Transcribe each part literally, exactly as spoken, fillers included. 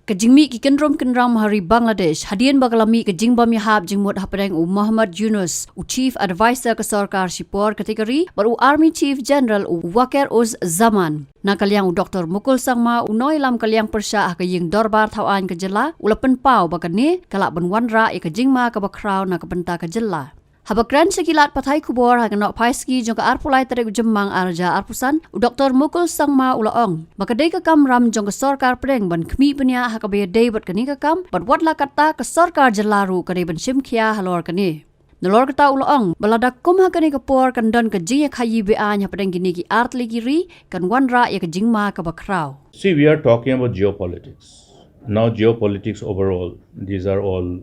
Ka jingmih ki kynrum kynram ha ri Bangladesh hadien ba ka la mih ka jingbym ïahap jingmut hapdeng u Muhammad Yunus, u Chief Advisor ka sorkar shipor katei ka ri, bad u Army Chief General u Waqar-uz-Zaman. Na ka liang u Doktor Mukul Sangma, u nongïalam ka liang pyrshah ha ka ïing dorbar thaw aiñ ka jylla, u la pynpaw ba kane ka lah ban wanrah ïa ka jingma kaba khraw na ka bynta ka jylla. Haba kren sha ki lad pathai khubor ha ka Nohphaisngi jong ka arphew lai tarik u Jymmang arhajar arphew san, u Doktor Mukul Sangma u la ong ba ka dei ka kamram jong ka sorkar pdeng ban khmih bniah ha kaba ïadei bad kane ka kam, bad wat la katta ka sorkar jylla ruh ka dei ban shim khia halor kane. Nalor kata u la ong ba lada kum ha kane ka por kan don ka jingïakhaii be-aiñ hapdeng kine ki artylli ki ri, kan wanrah ïa ka jingma kaba khraw. See, we are talking about geopolitics. Now, geopolitics overall, these are all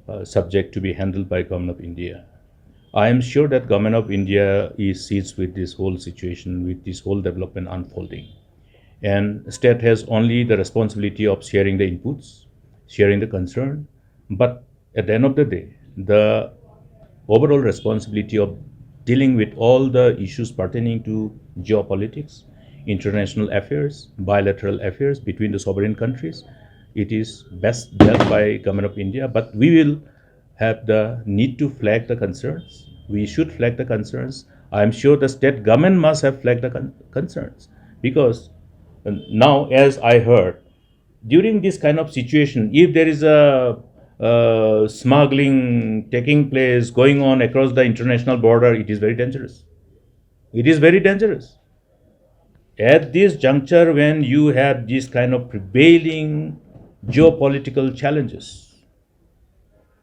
uh, subject to be handled by Government of India. I am sure that Government of India is seized with this whole situation, with this whole development unfolding. And state has only the responsibility of sharing the inputs, sharing the concern. But at the end of the day, the overall responsibility of dealing with all the issues pertaining to geopolitics, international affairs, bilateral affairs between the sovereign countries, it is best dealt by Government of India. But we will have the need to flag the concerns. We should flag the concerns. I am sure the state government must have flagged the con- concerns because uh, now, as I heard, during this kind of situation, if there is a uh, smuggling taking place, going on across the international border, it is very dangerous. It is very dangerous. At this juncture, when you have this kind of prevailing geopolitical challenges,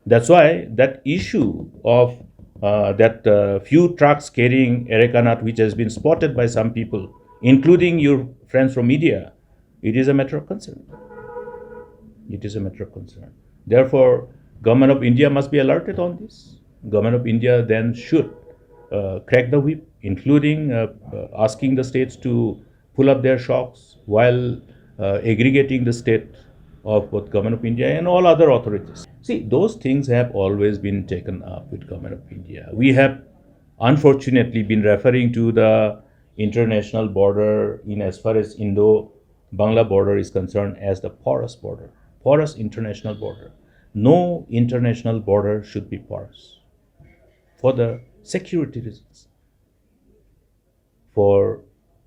that's why that issue of uh, that uh, few trucks carrying areca nut, which has been spotted by some people, including your friends from media, it is a matter of concern. It is a matter of concern. Therefore, Government of India must be alerted on this. Government of India then should uh, crack the whip, including uh, uh, asking the states to pull up their socks while uh, aggregating the state of both Government of India and all other authorities. See, those things have always been taken up with Government of India. We have unfortunately been referring to the international border in as far as Indo-Bangla border is concerned as the porous border, porous international border. No international border should be porous for the security reasons, for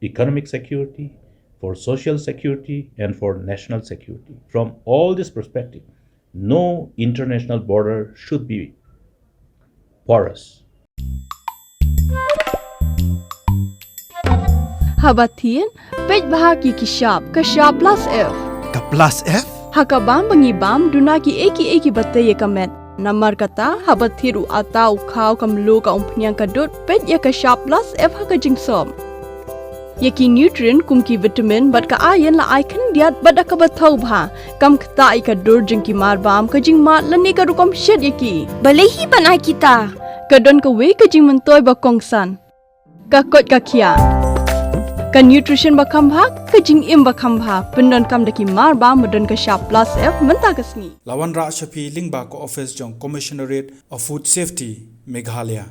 economic security, for social security, and for national security. From all this perspective, no international border should be porous. Haba thied, peit bha ki ki shap, ka shap plus F. Ka plus F? Ha ka bam ba ngi bam, duna ki ei ki ei ki ba tei ïa ka met. Namar kata, haba thied u ata u khaw ka mluh ka umphniang ka dud, peit ïa ka shap plus F ha ka jingsop. Ïa ki nutrient kum ki vitamin bad ka iron la ai khyndiat bad da kaba thaw bha. Kam ktah ïa ka dur jong ki marbam, ka jingmad lane ka rukom shet ïa ki. Balei hi ban ai kita? Ka don kawei ka jingmyntoi ba kongsan. Ka koit ka khiah. Ka nutrition ba kham bha, ka jingim ba kham bha. Pyndonkam da ki marbam ba don ka shap plus F mynta ka sngi. La wanrah sha phi lyngba ka office jong Commissionerate of Food Safety, Meghalaya.